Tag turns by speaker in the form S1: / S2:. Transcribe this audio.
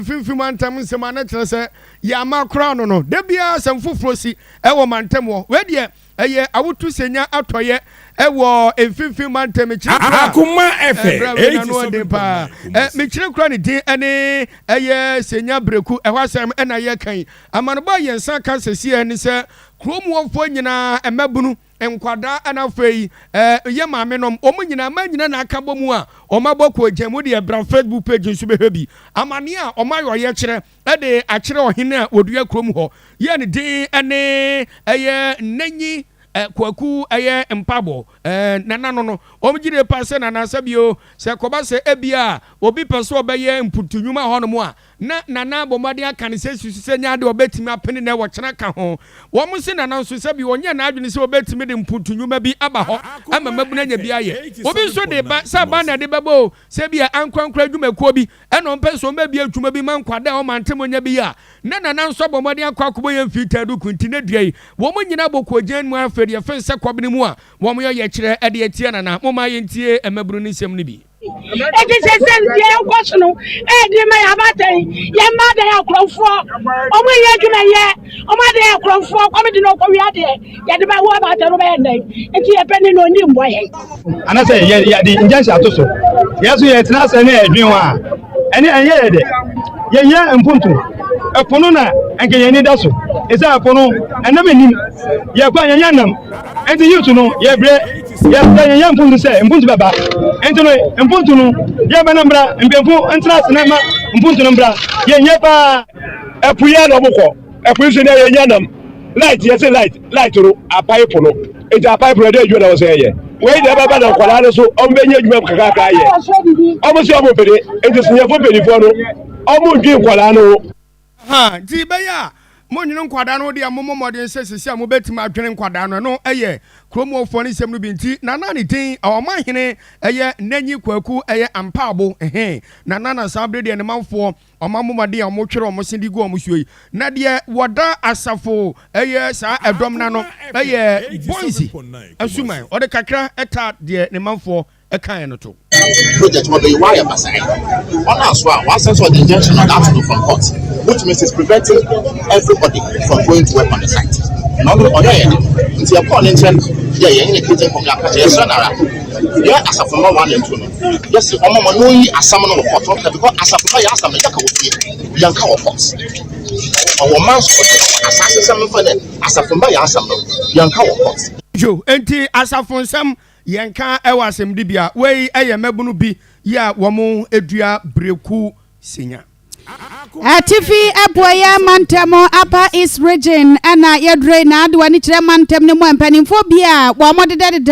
S1: Mfimfini Mantam nsɛm a, na kyerɛ sɛ yɛama koraa no, da biara asɛm foforɔ si ɛwɔ mantam hɔ. Wei deɛ, ɛyɛ Awutu Senya Atɔyɛ ɛwɔ Mfimfini Mantam. Mekyerɛ kura
S2: Akoma FM
S1: ɛbrɛ wei na no ɔden paa. Mekyerɛ kura ne din ɛne ɛyɛ Senya Breku. Ɛhɔ asɛm ɛna yɛka yi. Amanobɔ a yɛn nsa ka sɛsiɛ ne sɛ kurom wɔfoɔ nyinaa, mmabunu, nkwadaa, ɛna afei yɛ maame nom, wɔn nyinaa mmaa nyinaa na aka bɔ mu a wɔn abɔ kɔ gya mu deɛ. Bra Facebook page nso bɛhwɛ bi. Amaneɛ a wɔn ayɛ ɔyɛ kyerɛ ɛde akyerɛ ɔhene a wɔdua kurom hɔ yɛ ne din ɛne ɛyɛ Nenyi Kwaku ɛyɛ Mpabɔ nana no, wɔn gyina pa sɛ nana sɛ bio sɛ kɔba sɛ ebia obi pɛ so ɔbɛyɛ mputu nnwuma hɔnom a, na nana bɔ mmɔden aka ne sɛ susu sɛ nya de ɔbɛtumi apene na ɛwɔ kyerɛ ka ho. Wɔn se nana nso sɛ bi ɔnyɛ n'adwene sɛ ɔbɛtumi de mputu nnwuma bi aba hɔ ama mmabunu anya bi ayɛ. Obi nso de ba sɛ aba na de bɛbɔ o, sɛ bi a ankorankora adwumakuo bi ɛna ɔmpɛ sɛ ɔmbɛbie adwuma bi ma nkwadaa a ɔmante nya bi a, na nana nso abɔ mmɔden akɔ akɔbɔ yɛn mfitaa du kunti ne dua yi. Wɔn nyinaa bɔ kɔgyan mu. Afei deɛ fɛn sɛ kɔbene mu a wɔn yɛ yɛkyerɛ ɛde atia nana. Mo ma yɛntie mmabunu ne nsɛm no bi.
S3: Eti sɛ deɛ ɛkɔ so no ɛɛdi ma yɛ abaatan yɛn mma adan akorɔmfoɔ. Ɔmo yɛ adwuma yɛ ɔmo adan akorɔmfoɔ. Kɔmi di na ɔkɔ wia deɛ yɛde ba wo abaatan no bɛyɛ ndɛn? Nti yɛpɛ ne na oni mbɔ yɛn.
S4: Anasɛ yɛ yɛde injunction ato so, yɛn nso yɛtena ase ne yɛdwen ho a, ɛne ɛnyɛ yɛ dɛ. Yɛhia mponto ɛpo no na nka yɛn ani da so ɛsɛ ɛpo no ɛnam anim yɛkɔ a yɛnyɛ nam. Nti youth no yɛbrɛ, yɛbrɛ. Yɛnyɛ mponto sɛ mponto bɛba, nti no mponto no yɛbɛ no mbra. Mpanyinfo ntena ase na ma mponto no mbra. Yɛnyɛ paa.
S5: Ɛpo yɛ na ɔmo kɔ ɛpo yi so ne yɛnya nam. Light, yɛsɛ light no apae po no, nti apae po no, ɛde adwuma na wɔsɛ yɛ wei deɛ ɛbɛba na nkwadaa no so ɔmo bɛnya adwuma kakrakra yɛ. Ɔmo sɛ ɔmo mpene, nti senyɛfo mpanimfoɔ no ɔmo ndwi nkwadaa no ho.
S1: Ha nti bɛyɛ a monyene nkwadaa no deɛ, mommɔ mmɔden sɛ sisi a mobɛtumi adwene nkwadaa no. Ɛno ɛyɛ kurom wɔfoɔ no nsɛm no bi. Nti nana ne din ɔmahene ɛyɛ Nanyi Kwaku ɛyɛ Ampaabo ɛhɛn nana. Na saa bere deɛ ne manfoɔ ɔma mmɔden a ɔmotwerɛ ɔmo se de gu ɔmo soɔ yi, na deɛ wɔda asafo ɛyɛ saa ɛdɔm na no ɛyɛ Bonsi Asuman. Ɔde kakra ɛta deɛ ne manfoɔ ɛkaeɛ no to.
S6: Project wɔ bɛyi wayɛ basae. Ɔno aso a wasan so ɔde injunction ɔde ato no from court, which means it's preventing everybody from going to work on the site. Na ɔno ɔyɛ yɛ de nti ɛkɔɔ ne nkyɛn yɛ yɛn ne creating company aka kyerɛ yɛsrɛ nara yɛ asafo mma one and two no, yɛsi ɔmo ma n'oyi asam no wɔ court ɔka because asafo mma yɛ asam no yɛka wɔ fie, yɛnka wɔ court. Ɔwɔ man so ɔde asase sɛm nfa dɛ asafo mma yɛ asam no yɛnka wɔ court.
S1: Jo, enti asafo nsɛm yɛnka ɛwɔ asɛmdibea. Wei ɛyɛ mmabunu bi yi a wɔn edua Breku Senya.
S7: Atifi Apueɛ Mantam, Upper East Region, ɛna yɛdure na ade w'ani kyerɛ mantam no mu a, mpanimfoɔ bi a wɔn dedadeda